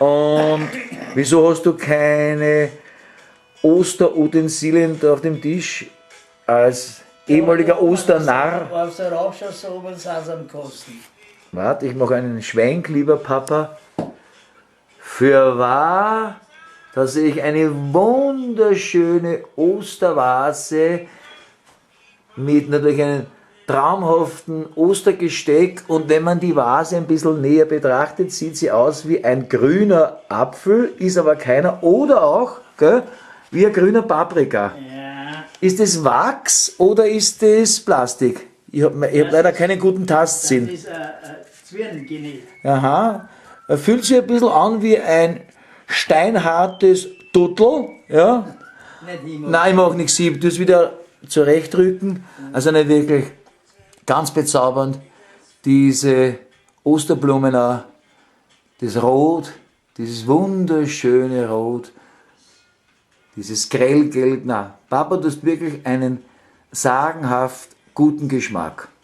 Und wieso hast du keine Osterutensilien da auf dem Tisch als ehemaliger Osternarr? Auf der Raufschaust, oben sind sie am Kosten. Warte, ich mache einen Schwenk, lieber Papa. Fürwahr, da sehe ich eine wunderschöne Ostervase mit natürlich einem traumhaften Ostergesteck, und wenn man die Vase ein bisschen näher betrachtet, sieht sie aus wie ein grüner Apfel, ist aber keiner, oder auch, gell, wie ein grüner Paprika. Ja. Ist das Wachs oder ist das Plastik? Ich hab leider keinen guten Tastsinn. Das ist ein Zwirngenäht. Aha. Er fühlt sich ein bisschen an wie ein steinhartes Tuttel. Ja? Nicht immer. Nein, ich mach nichts. Ich tu's wieder zurechtrücken. Also nicht wirklich ganz bezaubernd. Diese Osterblumen auch. Das Rot, dieses wunderschöne Rot. Dieses Grellgelb. Na, Papa, du hast wirklich einen sagenhaft guten Geschmack.